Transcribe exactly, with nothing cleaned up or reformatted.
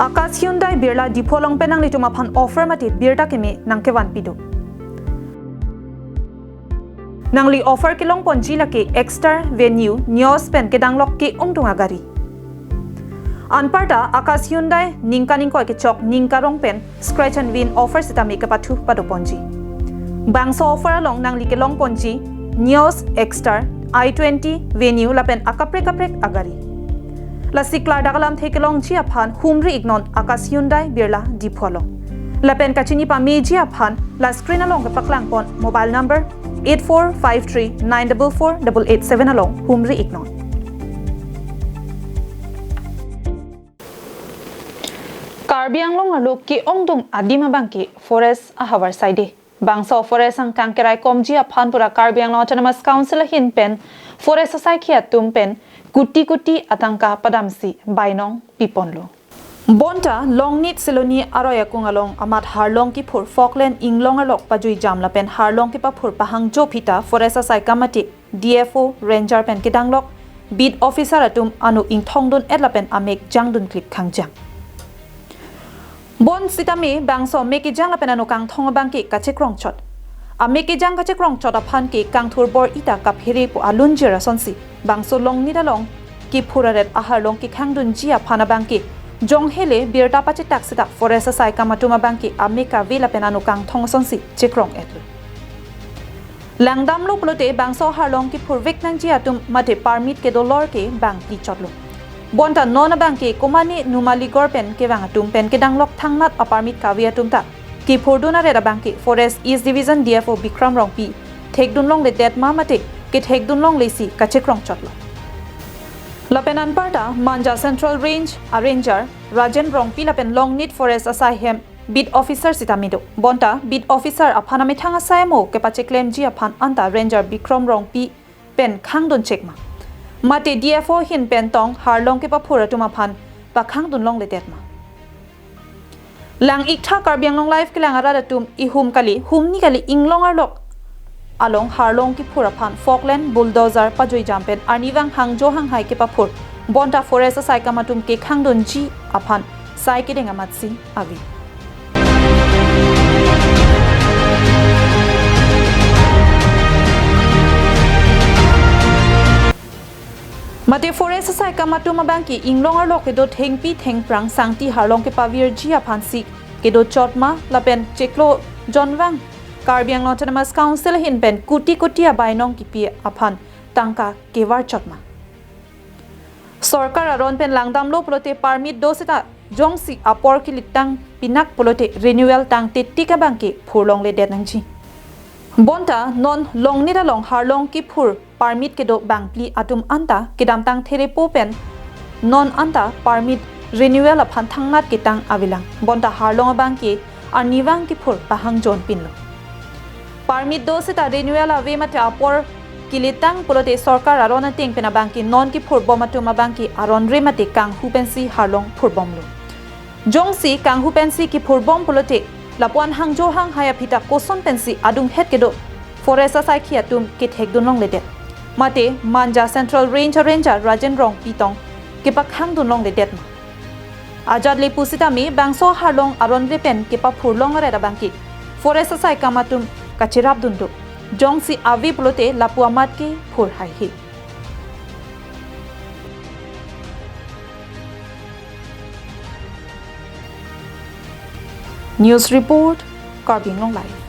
Akash Hyundai Birla Diphu along pen nanglitum aphan offer mate birta keme nangkevanpi do. Nangli offer kelongponji lake Exter, Venue, Nios pen kedanglok ke-ongdung agari. Anparta Akash Hyundai ningkan ingkoi kechok ningkarong pen scratch and win offer sitame kepathu padoponji. Bangso offer along nangli kelongponji Nios, Exter, i twenty, Venue lapen akaprek kaprek agari. Lasi klardak alamthe kelongji aphan humri iknon Akash Hyundai Birla Diphu along. Lapen kachini pameji aphan la screen along kepaklangpon mobile number eight four five three nine double four double eight seven along humri iknon. Karbi Anglong arlo ke-ongdung adim abangke forest ahavar saide. Bangso forest angkang keraikomji aphan pura Karbi Anglong Autonomous Council ahin pen forest asaikhi atum pen kuti kuti atangka padamsi bainong piponlo. Bonta Longnit Siloni aroi akung along amat harlong kiphur Falkland inglong arlok pajuijam lapen harlong kepaphur pahangjo aphi ta forest asaikam mate D F O, ranger pen kedanglok beat officer atum ano ingthongdun-et lapen amek jangdun klip khangjang. Bonsitame bangso mek kejang lapen ano kangthong abangke kachekrongchot. Amek kejang kachekrongchot aphan ke kangthur bor-i ta kaphere pu alunjir asonsi bangso Longnit along kiphur aret aharlong kekhangdunji aphan abangke jonghele birta pachetak seta forest asaikam atum abangke amek kave lapen ano kangthong asonsi chekrong-etlo. Langdamlo pulote bangso harlong kiphurvek nangji atum mate permit kedo lor ke bang plichotlo. Bonta non abangke komane Numaligor pen kevang atum pen kedanglok thangnat a-permit kave atum ta kiphurdun aret abangke Forest East Division D F O Bikram Rongpi thekdun longledet ma mate kethekdun longle si kachekrongchotlo. Lapen anparta Manja Central Range a-ranger Rajen Rongpi lapen Longnit Forest asai hem beat officer sitame do. Bonta beat officer aphan amethang asai amo kepacheklemji aphan anta ranger Bikram Rongpi pen khangdun chek ma, mate D F O ahin pen tong harlong kepaphur atum aphan pakhangdun longledet ma. Lang-iktha Karbi Anglong Live kelang arat atum, ihum kali, humni kali inglong arlok along harlong kiphur aphan Falkland bulldozer pajuijam pen arnivang hangjo hanghai kepaphur bonta forest asaikam atum kekhangdunji aphan sai kedeng amatsi ave. Mate forest asaikam atum abangke inglong arlok kedo thengpi thengphrang sangti harlong kepavirji aphansi kedo chot ma lapen chiklo jonvang Karbi Anglong Autonomous Council ahin pen kuti kuti abainong kipi aphan tangka kevar chot ma. Sorkar aron pen langdamlo pulote permit do seta jongsi apor kelitang pinak pulote renewal tangte tik abangke phurlongledet nangji. Bonta non Longnit along harlong kiphur permit kedo bangphli atum anta kedamtang therepo pen non anta permit renewal aphan thangnat ketang avelang. Bonta harlong abangke arnivang kiphur pahangjon pinlo. Permit do seta renewal ave mate apor kelitang pulote sorkar aron ateng pen abangke non kiphurbom atum abangke aron re mate kanghu pensi harlong phurbomlo. Jongsi kanghu pensi kiphurbom pulote lapuan hangjo hanghai aphi ta koson pensi adunghet kedo forest asaikhi atum kethekdun longledet, mate Manja Central Range a-ranger Rajen Rongpi tong kepakhangdun longledet ma. Ajat le pusitame bangso harlong aron re pen kepaphurlong aret abangke forest asaikam atum kacherapdun do. Jongsi ave pulote lapu amat ke phur haihe. News report, Karbi Anglong Live.